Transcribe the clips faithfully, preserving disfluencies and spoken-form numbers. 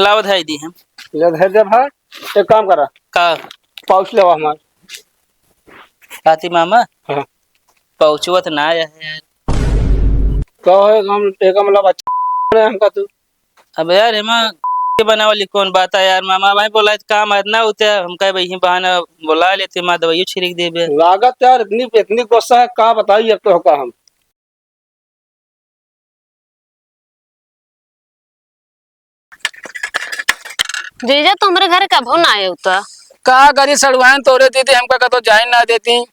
लावा धइ दी हम। ले धइ दे भाई, एक काम करा। का? पाउच लेवा हमार। काती मामा? हाँ। पाउचवा त ना आया है यार। का है, हम, एक मतलब अच्छा ने हमका तू। अब यार, एमा के बनावली कौन बात है यार, मामा भाई बोला त काम है ना होते, हम कहे भाई बहाना बोला लेते, माँ दवाइयो छिड़क देबे। लागत यार, इतनी, इतनी गुस्सा है, का बताई अब तो का हम। जीजा, तू हमरे घरे कभो ना आए होता। का करी सड़ुआइन तोरे दीदी, हमका कतो जाए ना देती।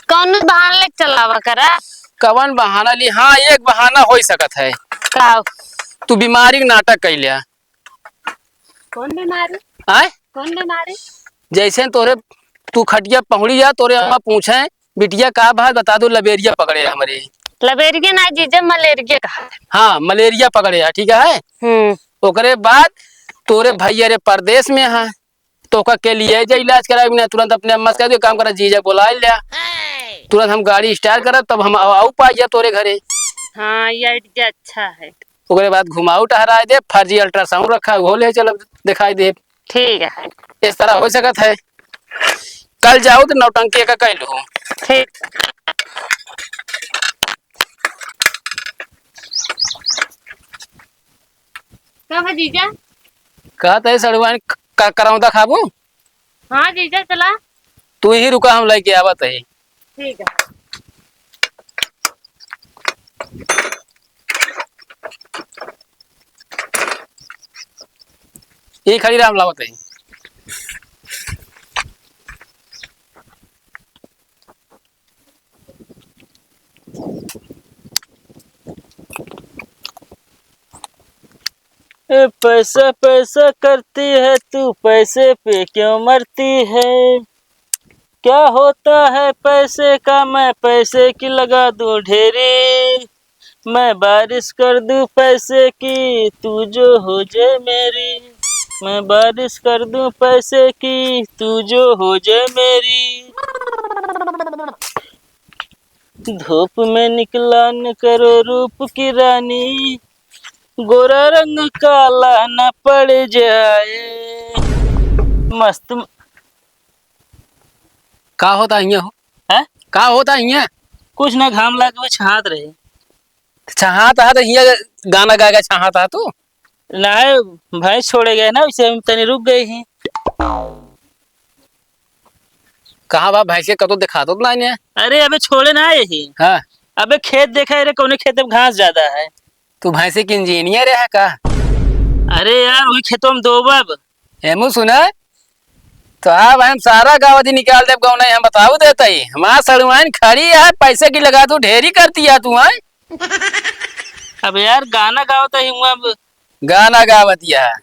कौन बहाना लेके चलावा करा? कवन बहाना ली? हाँ, एक बहाना होइ सकत है। का? तू बीमारी के नाटक कइल्या। कौन बीमारी? आय? कौन बीमारी? जैसे तोरे, तू खटिया पहुड़ी जा, तोरे अम्मा पूछे, "बिटिया का बात बता दो, लबेरिया पकड़े है हमरे।" लबेरिया ना जीजा, मलेरिया कहा है। हाँ, मलेरिया पकड़े है, ठीक है? हम्म। ओकरे बाद तोरे भैया रे परदेस में है, तो ओका के लिए जा इलाज करावे बिना, तुरंत अपने अम्मा से कह दे, काम करा, जीजा बोला लिया, तुरंत हम गाड़ी start करब, तब हम आऊ पाई जा तोरे घरे। हाँ, ये idea अच्छा है। ओकरे बाद घुमाऊ टहराए दे, फर्जी ultrasound रखा है, वो ले चलब, दिखाई दे। ठीक है। इस तरह हो सकत है। कल जाऊ तो नौटंकी का कह लू। ठीक। का भा जीजा? कहत है सड़ुआइन क-, का करौंदा खाबू? हाँ जीजा, चला। तू ही रुका, हम लेके आवत है। ठीक है। ये खड़ी राम लावत है। ए पैसा पैसा करती है तू, पैसे पे क्यों मरती है? क्या होता है पैसे का, मैं पैसे की लगा दूं ढेरी। मैं बारिश कर दूं पैसे की, तू जो हो जाए मेरी। मैं बारिश कर दूं पैसे की, तू जो हो जाए मेरी। धूप में निकला न करो रूप की रानी, गोरा रंग काला न पड़ जाए। मस्त म- का होता हियाँ हो? हैं? का होता हियाँ? कुछ ना, घाम लाग के छहात रहे। छहात हा तो हियाँ गाना गाएगा, छहात हा तू? नाहीं, भैंस छोड़े गए ना, उसे हम तनी रुक गए ही। कहाँ बा भैंस के, कतो दिखा दो ना इन्हें। अरे अबे छोड़े ना आए ही। हाँ। अबे खेत देखा है रे, कौने खेत में घास ज्यादा है। तू भैंसे की engineer है का? अरे यार, वही खेतों में दो बाब। हेमू सुना, तो अब हम सारा गावती निकाल देब, गौना हम बताऊ देत ही। हमार सड़ुआइन खड़ी है, पैसे की लगा तू ढेरी करती है तू, हैं? अब यार गाना गावत ही हूँ अब। गाना गावत है,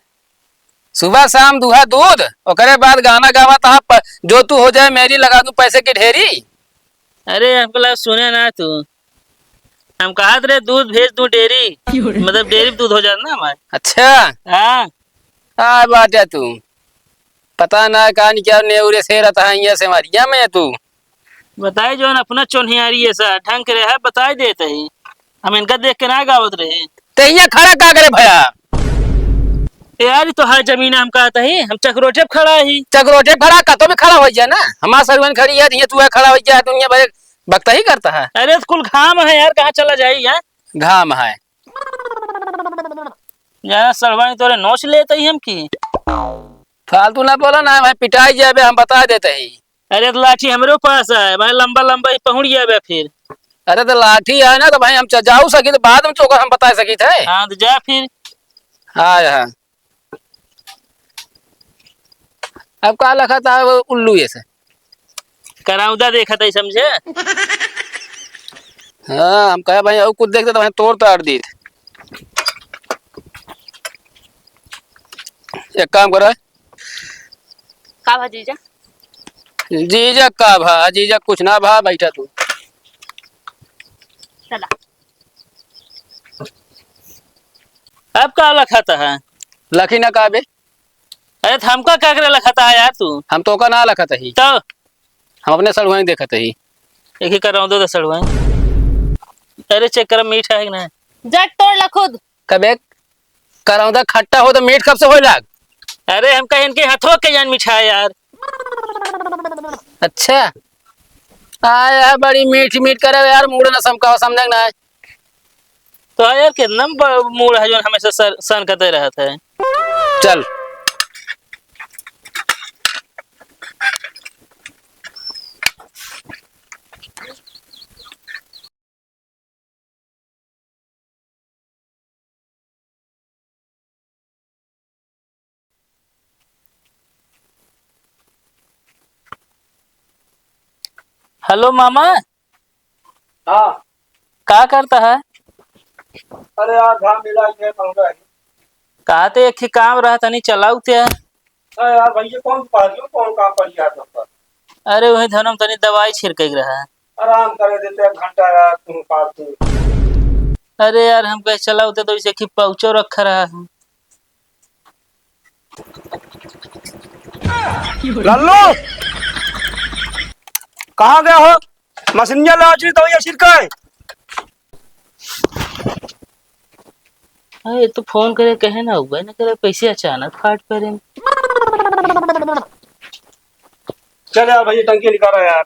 सुबह शाम दुहा दूध, ओकरे बाद गाना गावत है, प-, जो तू हो जाए मेरी, लगा दूं पैसे की ढेरी। अरे हमको लगा सुने ना तू, हम कहत रहे दूध भेज दूं डेयरी, मतलब डेयरी पे दूध हो जात ना हमार। अच्छा। हाँ। आ बाटे तू, पता ना कान क्या नेउरे से रहता है, ये से मारिया में तू। बताए जौन अपना चोन्हियारी ऐसा ढंग के रहा, बताए देत ही। हम इनका देख के ना गावत रहे। ते हियाँ खड़ा का करे भया? ए यार, ई तो हर जमीन हम कहत ही, हम चकरोटे पे खड़ा ही। चकरोटे पे खड़ा, कतो भी खड़ा होइ जा ना, हमार सड़ुआइन खड़ी है, हियाँ तू है खड़ा होइ जा, दुनिया भर बकता ही करता है। अरे तो कुल घाम है यार, कहाँ चला जाई यार? घाम है। यार सड़ुआइन तोरे नोच लेत ही हम की। फालतू ना बोला ना भाई, पिटाई जाबे, हम बता देत ही। अरे तो लाठी हमरे पास है भाई, लंबा लंबा ही पहुड़ जाबे फिर। अरे तो लाठी है ना तो भाई हम च-, जाऊ सकी तो बाद में तो हम बता सकी थे। हाँ तो जा फिर। हाँ, हाँ। अब का लखत है वो उल्लू ये से? करौंदा देखत ही समझे? हाँ, हम कहे भाई और कुछ देखते तो भाई तोड़ ताड़ दीत। एक काम करा। का भा जीजा? जीजा का भा, जीजा कुछ ना भा, बैठा तू। चला। अब का लखत है? लखी ना का बे? अरे तो हमका का करे लखत है यार तू? हम तोका ना लखत ही। तो? हम अपने सड़ुआइन देखत ही। एक ही करौंदा तो सड़ुआइन। अरे check कर मीठा है कि ना? जट तोड़ ला खुद। कबे करौंदा खट्टा हो तो मीठ कब से होए लाग? अरे, हम कहे इनके हथवा के जान मिठाई यार। अच्छा, आ यार, बड़ी मीठ मीठ करे यार, मूड़ न समका, समझे ना। तो यार, कितना ब-, मूड़ है जो हमेशा सर, सनकते रहत है। चल। हेलो मामा। हाँ। का करता है? अरे यार, घाम मिला के पहुंचा है। कहा थे एक ही काम रहा, तनी चलाऊ ते। अरे यार भैया, कौन पहाड़ियों, कौन काम पड़ गया सबका? अरे वही धनम तनी दवाई छिड़के के रहा। आराम करे देते एक घंटा यार, तुम फालतू। अरे यार, हम कहे चलाऊ ते तो इसे की पाउचो रखा रहा है। लल्लू, कहाँ गया हो? मशीनिया लाओ जी, दवाई छिड़काए। हाँ, ये तो फोन करे कहे ना हुआ, ना करे पैसे अचानक फाट पड़े। चल यार भैया, टंकी निकाला यार।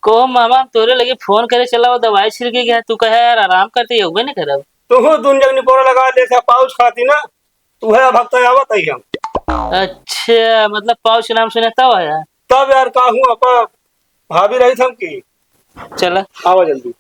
को मामा, तोरे लगे फोन करे चला, वो दवाई छिड़के गया, तू कहे यार आराम करते, ये हुए नहीं करब। तू हो दुन जगनी बोरा लगा ले था पाउच खाती ना, तू है अब हफ्ता आवत है हम। अच्छा, मतलब पाउच नाम सुने तब आया? तब यार का हुआ, अब भाभी रही थम की। चला। आवा जल्दी।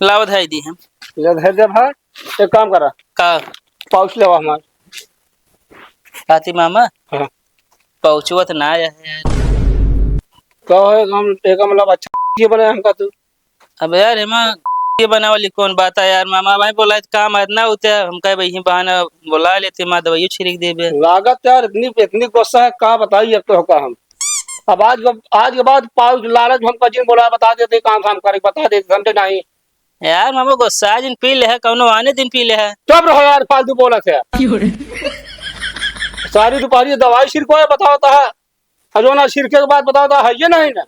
लावा धाई दी हम। ले धर दे भाई, एक काम करा। का? पाउच लेवा हमार। काती मामा? हाँ। पाउचवा तो ना आया है यार। कहो, एक हम, एक हम मतलब अच्छा ये बने हमका तू। अब यार, एमा ये बनावली कौन बात है यार, मामा? भाई बोला है, काम है ना होते, हम कहे भाई, बहाना बोला लेते, माँ दवाइयों छिड़क देबे। लागत यार, इतनी, इतनी गुस्सा है, का बताई अब तो का हम। अब आज के, आज के बाद पाउच लालच में हमका जिन बोला, बता देते, काम धाम करे, बता देते, समझे नहीं। यार मामा, गुस्सा जिन पी ले है, कौनो आने दिन पी ले है। चुप रहो यार, फालतू बोलत है। सारी दोपहर ये दवाई छिड़को है, बताओ तो है। और जो ना छिड़के के बाद बताओ तो है ये नहीं ना।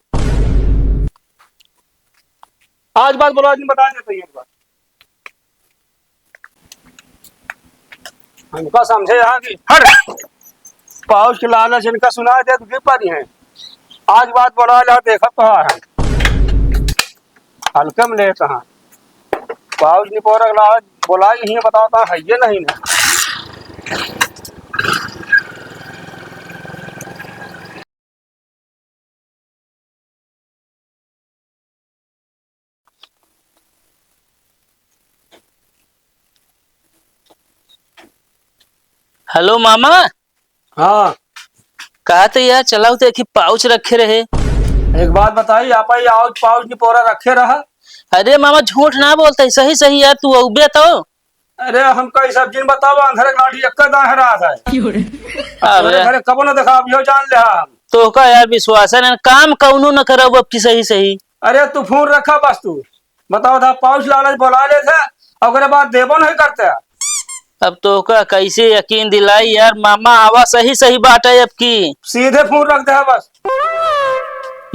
आज बात बोला, आज बता देते हैं एक बार। हमका समझे यहाँ की हट। पाउच के लालच इनका सुना दे तो गिर पड़ी हैं। आज बात बोला ला, देखत तो है। हल्के में लेत हैं। पाउच निपोरक ला, आज बोला ही बताता है ये नहीं ना। हेलो मामा। हाँ। कहा तो यार, चलाओ तो एक ही पाउच रखे रहे। एक बात बताई, आप ही आउच पाउच निपोरा रखे रहा। अरे मामा, झूठ ना बोलते, सही सही यार, तू अउबे तो। अरे, हमका ई सब जिन बतावा, अंधरे के लाठी एक्के दाएं हरात है। अबे। तोरे घरे कबो न देखा, अब इहो जान ले हम। तोहका यार विश्वास है ना, काम कौनो न करब अब की सही सही। अरे, तू फोन रखा बस तू। बताओ था, पाउच लालच बोला ले थे, ओकरे बाद देबो नहीं करते। अब तोहका कैसे यकीन दिलाई यार, मामा आवा सही सही बात है अब की। सीधे फोन रख दे बस।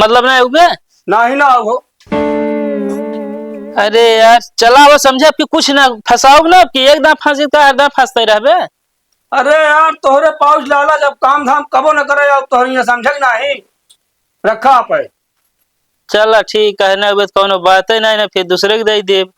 मतलब ना हुए? नाही ना हो। अरे यार, चला वो समझे कि कुछ ना फंसाओ ना, कि एक दांव फंसी तो हर दांव फंसते रहबे। अरे यार, तोहरे पाउच लाला जब काम धाम कबो न करे, अब तोहरे ये समझे कि नाही, रखा आप है। चला ठीक है ना, अब कौनो बात है नहीं ना, फिर दूसरे के दे देब।